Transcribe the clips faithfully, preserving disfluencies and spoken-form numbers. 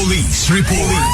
Police Report.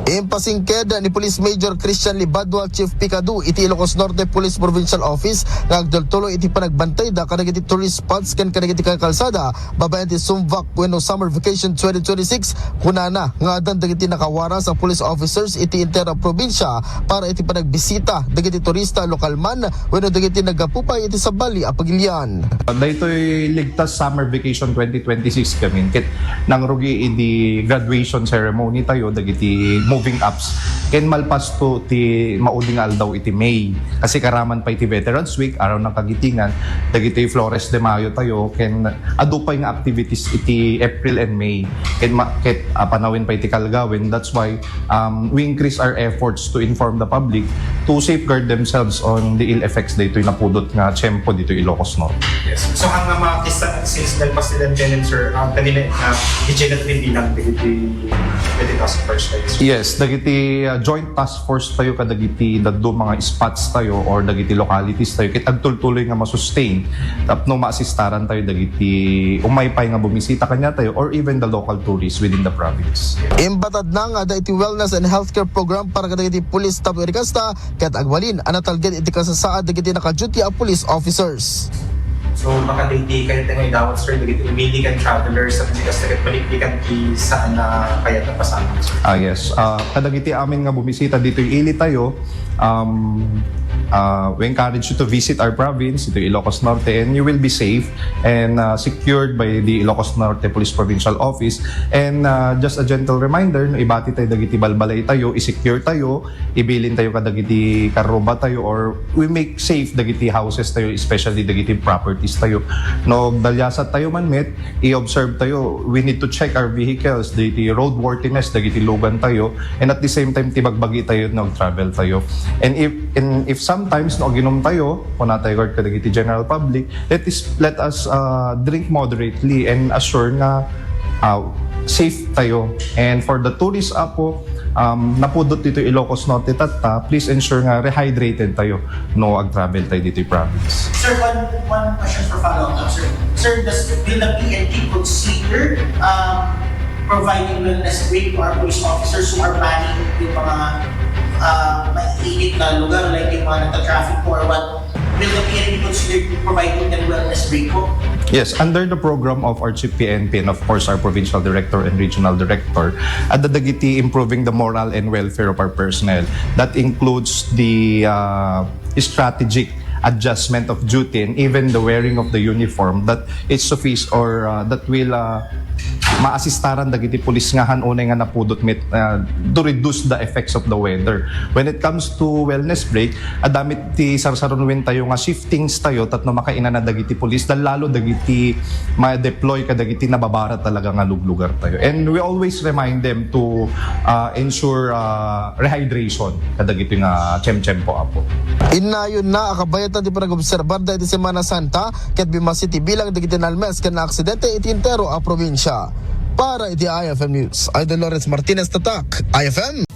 Impasingked ni Police Major Christian Libadua, Chief Picado, iti Ilocos Norte Police Provincial Office nga agtultuloy iti panagbantayda kadagiti tourist spots ken kadagiti kalkalsada babaen ti Sumvac wenno Summer Vacation twenty twenty-six. Kunana nga addan dagiti nakawaras a police officers iti entero a probinsya para iti panagbisita dagiti turista, lokal man wenno dagiti naggapu pay iti sabali a pagilian. Daytoy ligtas Summer Vacation twenty twenty-six gamin ket nangrugi idi graduation ceremony tayo dagiti moving ups ken malpasto ti maudi nga aldaw iti May. Kasi karaman pay ti Veterans Week, Araw ng Kagitingan, dagiti Flores de Mayo tayo ken adu pay nga activities iti April and May. Ket ma-, ket, ah, panawen pay ti Calgawin. That's why, um, we increase our efforts to inform the public to safeguard themselves on the ill effects daytoy napudot nga tiyempo ditoy Ilocos Norte. Yes. So, ang mga kista, since nagpasidan kayo, sir, ang kanila, ah, di sila bilang dagiti, dagiti task force kayo, sir? Yes, dagiti, ah, joint task force tayo kadagiti daddo mga spots tayo or dagiti localities tayo ket agtultuloy nga masustain tapno maasistaran tayo dagiti umay pay nga bumisita kaniatayo or even the local tourists within the province. Imbatad na nga adda iti wellness and healthcare program para kadagiti pulis tapno iti kasta ket agbalin a natalged iti kasasaad dagiti naka-duty a police officers. So, baka dagiti kayo tayo idawat, sir, dagiti umili kan travelers at dagiti kasta ket paliklikan ti saan a kayat a pasamak, sir? Ah, yes. Ah, kadagiti amin nga bumisita ditoy ili tayo, um, uh, we encourage you to visit our province, ito Ilocos Norte, and you will be safe and, uh, secured by the Ilocos Norte Police Provincial Office. And, uh, just a gentle reminder, no, ibati tayo dagiti balbalay tayo, i-secure tayo, ibilin tayo kadagiti karruba tayo, or we make safe dagiti houses tayo, especially dagiti properties tayo. No, dalyasat tayo man met, i-observe tayo, we need to check our vehicles, dagiti roadworthiness, dagiti lugan tayo, and at the same time, ti bagbagi tayo no travel tayo. And if, and if sometimes no aginom tayo, kuna tayo kadagiti general public, let is, let us, uh, drink moderately and assure nga, uh, safe tayo. And for the tourist apo, um, napudot dito Ilocos Norte tatta, please ensure nga rehydrated tayo no ag-travel tayo dito province. Sir, one, one question for follow-up, sir. Sir, does, will the P N P consider, um, providing wellness break to our police officers who are manning yung mga, uh, maiinit na lugar, like yung mga nagta-traffic po or what? Will the P N P consider providing them wellness break po? Yes, under the program of our Chief P N P and of course our provincial director and regional director, adda dagiti improving the moral and welfare of our personnel. That includes the, uh, strategic adjustment of duty and even the wearing of the uniform that is suffice or, uh, that will, uh, maasistaran dagiti pulis nga han unay nga napudot met, uh, to reduce the effects of the weather. When it comes to wellness break, adda met ti sarsarunuen tayo nga shiftings tayo tapno makainana dagiti pulis, lalo dagiti ma-deploy kadagiti nababara talaga nga luglugar tayo. And we always remind them to, uh, ensure, uh, rehydration kadagiti nga tiyemtiyempo, apo. Innayon na a kabayatan ti panag-obserbar daydi Semana Santa ket bimmasi ti bilang dagiti nalmes ken naaksidente iti entero a probinsya. Para iti I F M News, Idol Lawrence Martinez, Tatak, I F M.